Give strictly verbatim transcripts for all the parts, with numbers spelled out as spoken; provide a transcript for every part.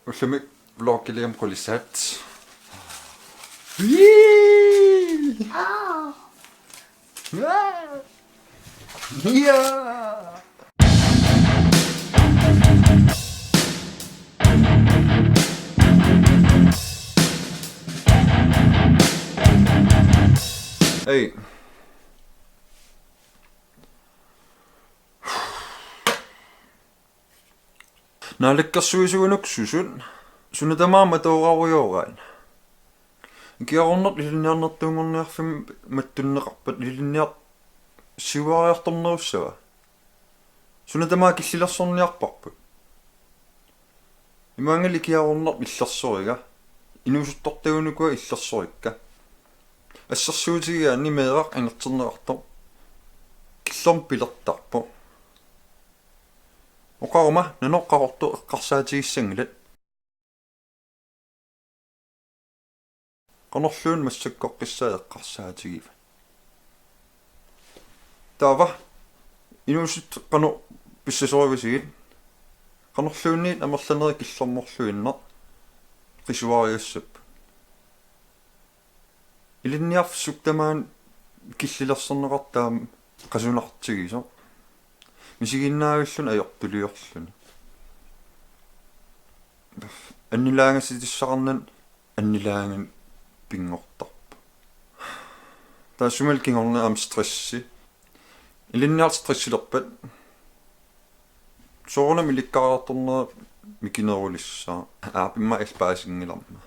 Ullumi vlogiliam qulissaat. Ii! Aa! Aa! Ja! Hej. Naalakkersuisugunuk susut, suna tamaat matoorarujoraat. Ikiaroornartoq ilinniarnertuunngorniarfimmi mattunneqarpat ilinniartoq siuariartornerussava? Suna tamaat killilersorniarparput. Imaanngilaq ikiaroornartoq illersoriga. Inuusuttortagut ukua illersorikka. Assersuutigigaanni meeraq inerterneqartoq killormut pilertarpoq. Oqaruma nanoq qaqortoq eqqarsaatigissanngilat. Qanorluunniit massakkoqqissaat eqqarsaatigivat? Taava inuusuttut qanoq pissasorivisigit? Qanorluunniit amerlanerit killormorluinnaq qisuarigassapput? Ilinniarfissaq tamaani killilersorneqartoq aamma qasunartigisoq. Misiginnaavilluni ajortuliorluni. Annilaangasitissaqarnani annilaanganik pinngortarpoq. Taassumali kingorna aamma stressi. Ilinniartoq stressilerpat soorunami ilikkariartornera mikinerulissaaq. Aap, immaqa illit paasinngilarma.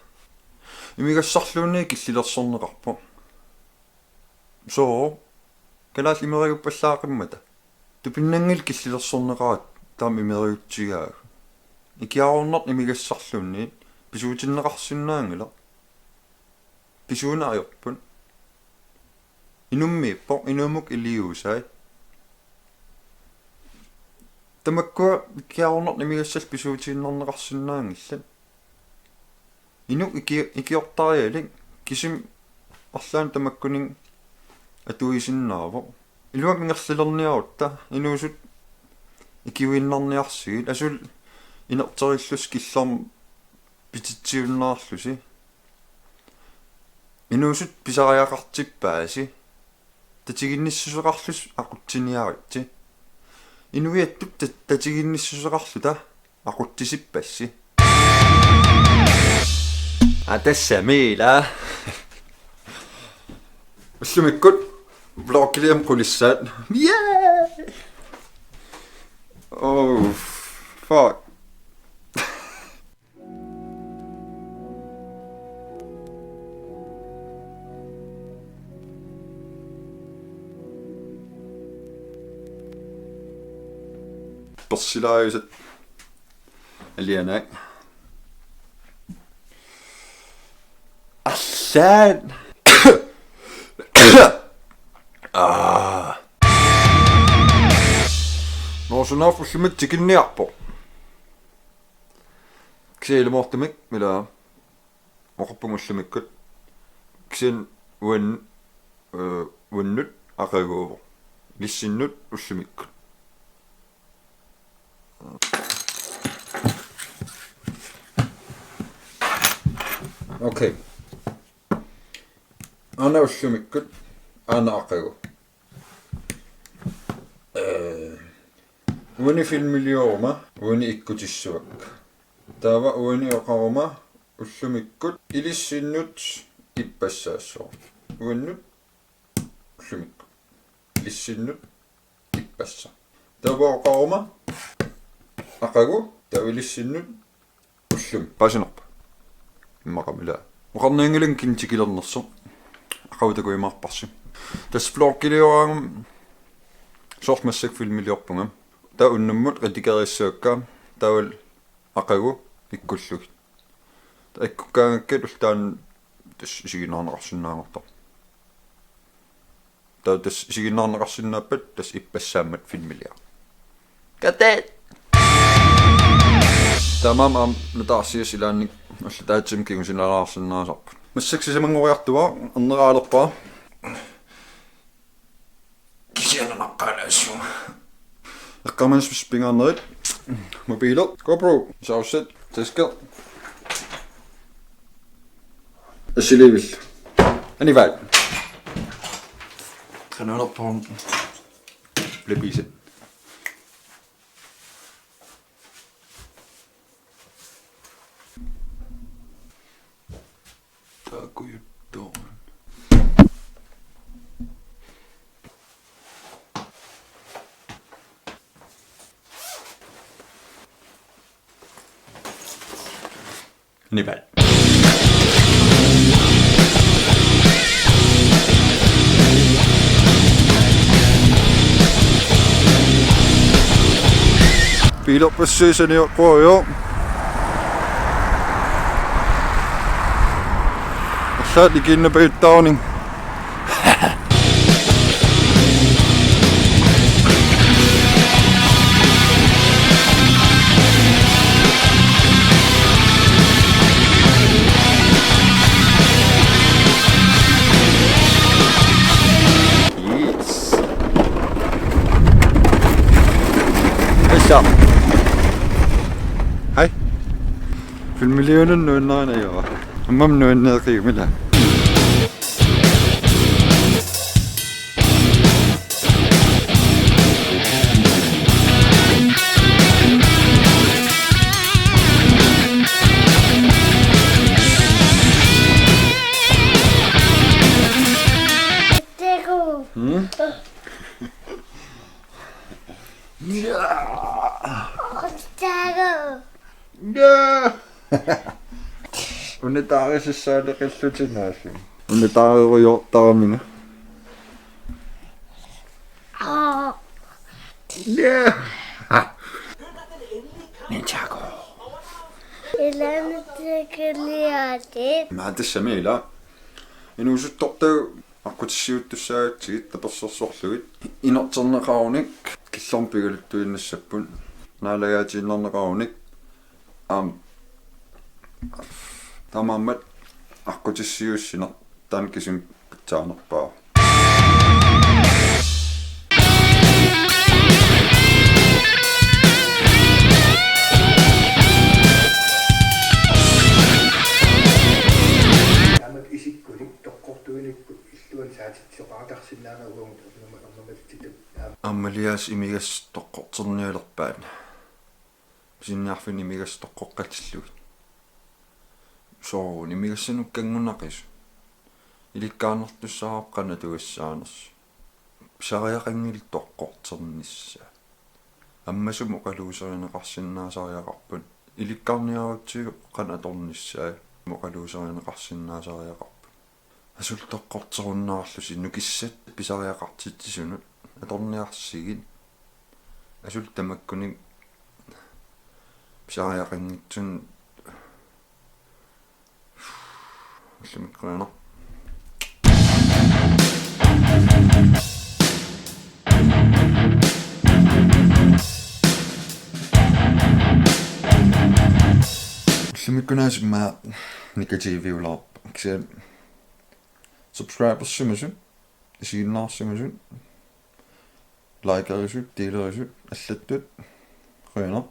Imigassarluunniit killilersorneqarpoq. Sooq? Kalaallit imeriuppallaaqqimmata. Tupinnanngilaq killilersorneqarata taama imeriutsigaagut. Ikiaroornartoq imigassarluunniit pisuutinneqarsinnaanngilaq. Pisuuneq ajorput. Inummiippoq, inummut iliuusai. Tamakkua ikiaroornartoq imigassallu pisuutiinnarneqarsinnaanngillat. Inuk iki-, ikiortarialik kisimi arlaannik tamakkuninnga atuisinnaavoq. Iluamik ingerlalerniarutta inuusuttut ikiuinnarniarsigit, asuli inerterillusi killormut pititsiunnaarlusi. Inuusuttut pisariaqartippaasi. Tatiginnissuseqarlusi aqutsiniaritsi. Inuiattut ta-, tatiginnissuseqarluta aqutsisippassi. Aa, tassami ila. Ullumikkut vlogiliam qulissaat. Yeah! Oh, fuck. Persilaajusat alianaak. Allaat. Aa. Nå, så nå får vi tikinniarpoq. Kisianni ilumoortumik, ila, oqarpunga ullumikkut. Kisianni uan-, øh, uannut aqaguuvoq. Ilissinnut ullumikkut. Okay. Aana ullumikkut, aana aqagu. Øh, uani filmilioruma, uani ikkutissavakka. Taava uani oqaruma ullumikkut ilissinnut ippassaassooq. Uannut ullumikkut. Ilissinnut ippassaq. Taava oqaruma aqagu, taava ilissinnut ullumi. Paasinarpa? Immaqa ila. Oqarnianngilanga kina tikilernersoq. Aqagu takujumaarparsi. Tassa vlogilioraangama soorlu massakkut filmiliorpunga. Taava unnummut redigerissavakka. Taavalu aqagu ikkullugit. Taava ikkukkaangakku ulloq taanna tassa isiginnaarneqarsinnaanngortarpoq. Taava tassa isiginnaarneqarsinnaappat tassa ippassaammat filmiliaq. Kate! Taamaammat aamma nutaarsiassaq ilaanni ulloq ataatsimut kingusinaalaarsinnaasarput. Massakkut sisamanngoriartuaarpoq, erneraalerpara. Kisianni naqqaalaassuunga. Eqqaamanerpassuit pingaarnerit. Mobiileq, GoPro, sausset, Tasker. Asilivillu. Anivai. Qanoq anerpoq? Plebiisit. Taakujuttoq. Anivai. Biilerpassuit saniaqquarujoq. Assaat ikiinnapajuttaarning. Yes. Hej så. Hej. Filmiliunut nuannerinajoq. Ammam nuanneeqigumila. Hmm? Tago. Una taarisassaaleqillutit naasut. Una taarerujoortaraminga. Ninjago. Ilami tikiliatit. Maani tassami ila. Inuusuttortagut aqqutissiuuttussaagatsigit tapersersorlugit. Inerterneqarunik killormut pigaluttuinnassapput. Naalagaatiinnarneqarunik. Aamma. Taamaammat aqqutissiuussineq taanna kisimi pitsaanerpaaq. Taamak isikkulik toqqortuinikkut illuanut saatitsisoqartarsinnaaneq uagut ernumat ernumatsitut. Ammaliaas imigassaq toqqorternialerpaat. Pisiniarfinni imigassaq toqqoqqatillugit. Soorlu imigassanut kanngunaqisut. Ilikkarnartussaavoq qanoq atugassaanersoq. Pisariaqanngilaq toqqorternissaa. Ammasumik oqaluuserineqarsinnaasariaqarpat. Ilikkarniarutsigu qanoq atornissaa. Oqaluuserineqarsinnaasariaqarpat. Asuli toqqorterunnaarlusi nukissat pisariaqartitsisunut atorniarsigit. Asuli tamakkunik pisariaqanngitsunut. Ullumikkut qujanaq. Ullumikkut aasiit immaqa Nika T V-ulaarpoq. Kisianni subscribersimasut, isiginnaarsimasut, likerisut, delerisut, allattut, qujanaq.